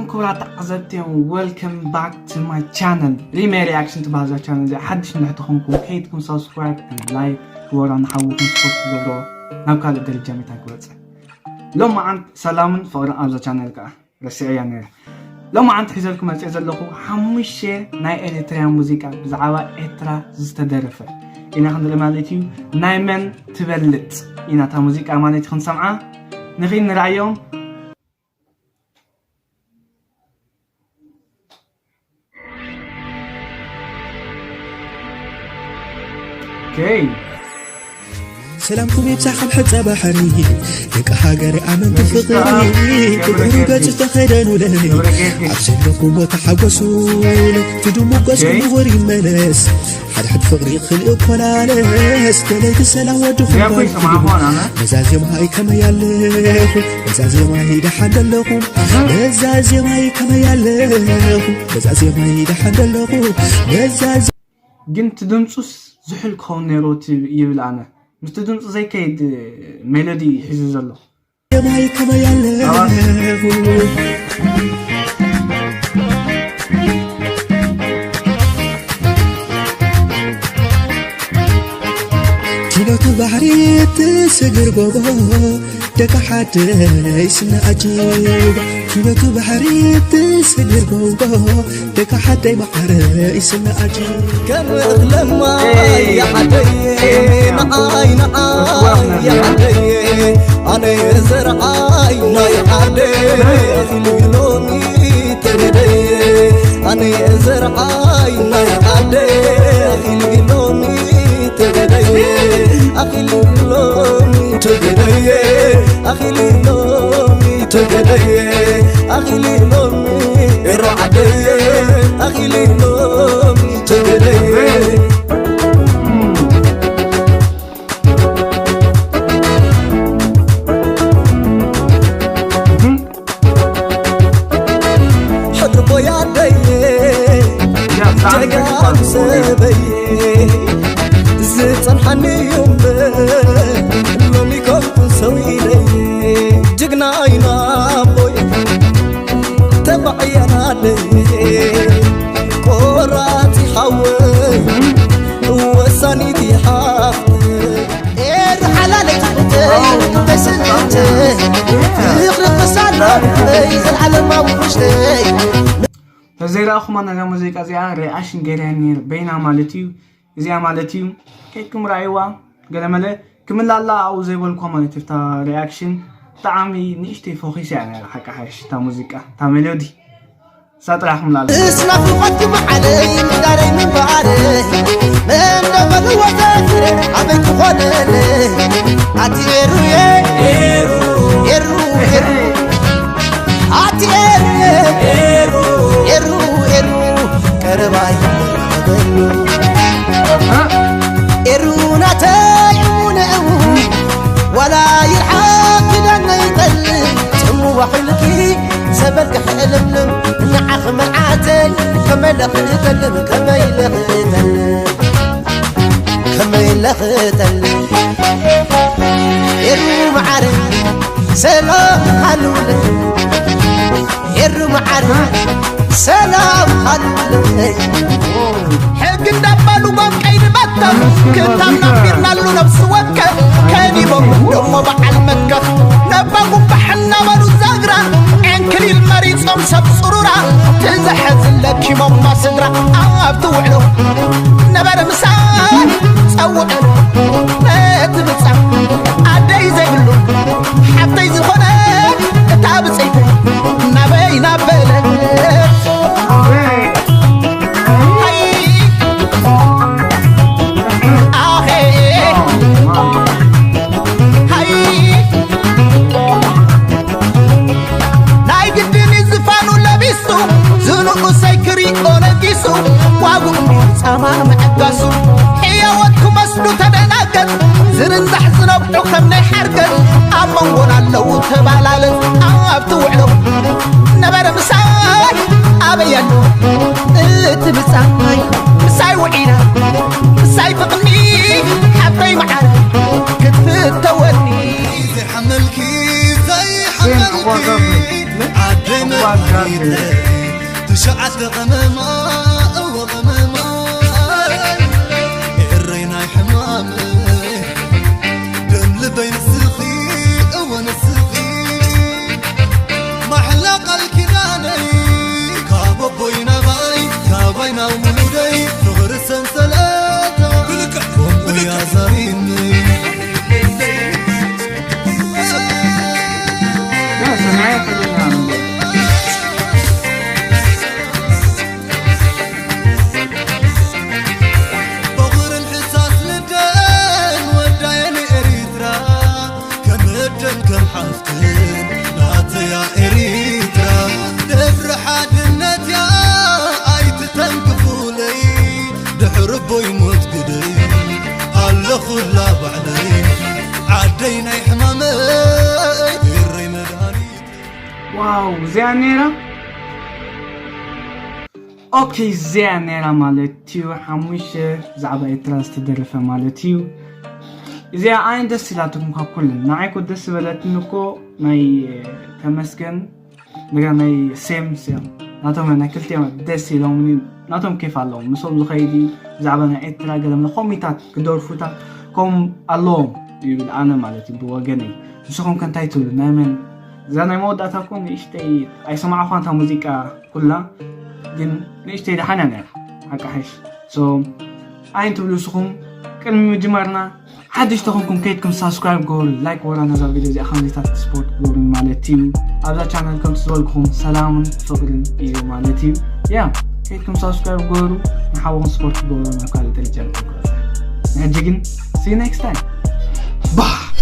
ክቡራት ተዓዘብቲ፣ welcome back to my channel. ሪመይ ሪያክሽን ትበሃል እዛ ቻነል እዚኣ ሓድሽ እንድሕር ተኾንኩም ከይድኩም subscribe and like ግበሩ፣ ንሓውኩም support ትገብሮ ናብ ካልእ ደረጃ መታ ክበጽሕ። ሎማዓንቲ ሰላምን ፍቕርን ኣብዛ ቻነል ከኣ ረሲዐያ ነይረ። ሎማዓንቲ ሒዘልኩም መጽእ ዘለኹ ሓሙሽተ ናይ ኤሪትርያ ሙዚቃ ብዛዕባ ኤርትራ ዝተደረፈ ኢና ክንርኢ ማለት እዩ። ናይ መን ትበልጽ ኢና እታ ሙዚቃ ማለት እዩ ክንሰምዓ። ንኺድ ንርኣዮም። ኦኬ። ሰላምኩም ይብዛሕ ካብ ሕጻ ባሕሪ፣ ደቂ ሃገር ኣመንቲ ፍቕሪ፣ ፍቕሪ ገጽ ተኸደኑለይ፣ ኣብ ዘለኹሞ ተሓጎሱለይ፣ ትድሙ ገጽኩም ኦኬ። ንቡር ይመለስ። ሓድሕድ ፍቕሪ ክልእ ኮላለስ፣ ደለይቲ ሰላም ወድኹም እዚኣ እኮ ይሰማዕኹ ኣነ። ነዛ ዜማይ ከመይ ኣለኹ? ነዛ ዜማይ ደሓን ደለኹም? ነዛ ዜማይ ከመይ ኣለኹ? ነዛ ዜማይ ደሓን ደለኹ? ነዛ ዜ- ግን እቲ ድምፁስ ዝሑል ክኸውን ነይሩ እቲ ይብል ኣነ። ምስቲ ድምፁ ዘይከይድ ሜሎዲ ሒዙ ዘሎ። ዜማይ ከመይ ኣለኹ? ኪነቱ ባሕሪ ትስግር ጎቦ፣ ደቂ ሓደይ ስነ ኣጂባ። ኪነቱ ባሕሪ ትስግር ጎቦ፣ ደቂ ሓደይ ማዕረ ይስነ ኣጂባ። ከም እኽሊ ማይ ይዓደይ፣ ንዓይ ንዓይ ይዓደይ፣ ኣነ ዘርዓይ ናይ ዓደይ፣ ኣኺሉ ሎሚ ተገደይ፣ ኣነ ዘርዓይ ናይ ዓደይ፣ ኣኺሉ ሎሚ ተገደይ፣ ኣኺሉ ሎሚ ተገደይ፣ ኣኺሉ ሎሚ ተገደይ፣ ኣኺሉ ሎሚ ኤሮ ዓደይ፣ ኣኺሉ ሎሚ ተገደይ። ሕድሪ ቦይ ኣደየ፣ ጀጋኑ ሰበየ፣ ዝጸንሓኒ እዩ እምበር፣ ሎሚ ኮንኩ ሰው ኢለየ። ጅግና ኢና ኣቦይ፣ ተባዕያ ኣደየ፣ ቆራጺ ሓወይ፣ ወሳኒት ሓፍተይ። ኤሩ ሓላለይ ትብተይ፣ ትብተይ ስንተይ፣ ፍቕሪ ክሳሎ ልበይ፣ ዘለዓለማዊ ውሽተይ። ተዘይረኣኹማ ነዛ ሙዚቃ እዚኣ ሪኣክሽን ገይረ ነይረ በይና ማለት እዩ። እዚኣ ማለት እዩ ከይድኩም ረኣይዋ። ገለመለ ክምላላ ኣብኡ ዘይበልኳ ማለት እዩ። እታ ሪኣክሽን ብጣዕሚ ንእሽተይ ፎኪስ እያ ነይራ። ሓቂ ሓይሽ እታ ሙዚቃ፣ እታ ሜሎዲ እሳ ጥራሕ ክምላላ። እስናፍቆትኩም ዓለይ ምዳረይ ምንባረይ፣ መን ዶ በልዎ ዘፍረ ኣበይ ክኾነለይ? ኣቲ ኤሩየ፣ ኤሩ፣ ኤሩ፣ ኤሩ፣ ኣቲ ኤሩየ፣ ኤሩ፣ ኤሩ፣ ኤሩ፣ ቀረባይ በሉ። ኤሩ ናተይ እሙነ እሙ፣ ዋላ ይርሓቕ ክዳነይ ይጠልም፣ ጽምዋ ሑልኪ ዘበልካ ሕልምልም፣ ንዓኺ መርዓተይ ከመይ ለኽተልም፣ ከመይ ለኽተልም፣ ከመይ ለኽተልም። ኤሩ መዓረይ ሰላም ሃልውለይ፣ ኤሩ መዓረይ ሰላም ሃልውለይ። ሕጊ እንዳባሉ ጎብ ቀይዲ በተኽ፣ ክታብ ናቢርናሉ ነብሲ ወከፍ፣ ከዲቦም ደሞ በዓል መከኽ። ነባ ጉባሕ እናበሉ ዛግራ፣ ዕንክሊል መሪጾም ሰብ ጽሩራ፣ ትዘሐዝን ለኪሞማ ስድራ። ኣብቲ ውዕሎ ነበረ ምሳል ጸውዐ፣ ነቲ ብጻ ኣደይ ዘይብሉ ሓብተይ ዝኾነ እታ ብጸይቲ ናበይ ናበለት። ሃይ፣ ኣኼ፣ ሃይ፣ ናይ ግድን እዩ ዝፋኑ ለቢሱ፣ ዝንኡሰይ ክሪኦ ነጊሱ፣ ዋግኡ እንድዩ ትሽዓተ ቀመማ እወ ቀመማ ኤረይ ናይ ሕማመይ ደም ልበይ ንስኺ እወ ንስኺ ማሕላ ቃል ኪዳነይ ካብ ኣቦይ ናባይ ካባይ ናብ ውሉደይ ፍቕሪ ሰንሰለታ ከምኡ ያዛሪኒ እዚኣ ነይራ ማለት እዩ። ሓሙሽተ ብዛዕባ ኤርትራ ዝተደረፈ ማለት እዩ። እዚኣ ኣነ ደስ ኢላትኩም ካብ ኩለን ንዓይ እኮ ደስ ዝበለትኒ እኮ ናይ ተመስገን እንደገና ናይ ሴም ሴም ናቶም ናይ ክልቲኦም ደስ ኢሎም ናቶም ኬፍ ኣለዎም ምስኦም ዝኸይድ እዩ። ብዛዕባ ናይ ኤርትራ ገለ ኮሚታት ክደርፉታት ከም ኣለዎም ይብል ኣነ ማለት እዩ ብወገነይ። ንስኹም ከ እንታይ ትብሉ? ናይ መን እዛ ናይ መወዳእታ እኮ ንእሽተይ ኣይሰማዕኳን እታ ሙዚቃ ኩላ ግን ንእሽተይ ደሓን እያ ነይራ ሓቂ ሓይሽ። ሶ ኣይ ትብሉ ንስኹም ቅድሚ ምጅማርና ሓድሽ ተኾንኩም ከይድኩም ሳብስክራይብ ግበሩ፣ ላይክ ወራ ነዛ ቪድዮ እዚኣ ከምዚታት ስፖርት ግበሩ ማለት እዩ። ኣብዛ ቻነል ከምቲ ዝበልኩኹም ሰላምን ፍቅርን እዩ ማለት እዩ። ያ ከይድኩም ሳብስክራይብ ግበሩ፣ ንሓወኹም ስፖርት ግበሩ ናብ ካልእ ደረጃ ንክንበጽሕ። ንሕጂ ግን see you next time ባህ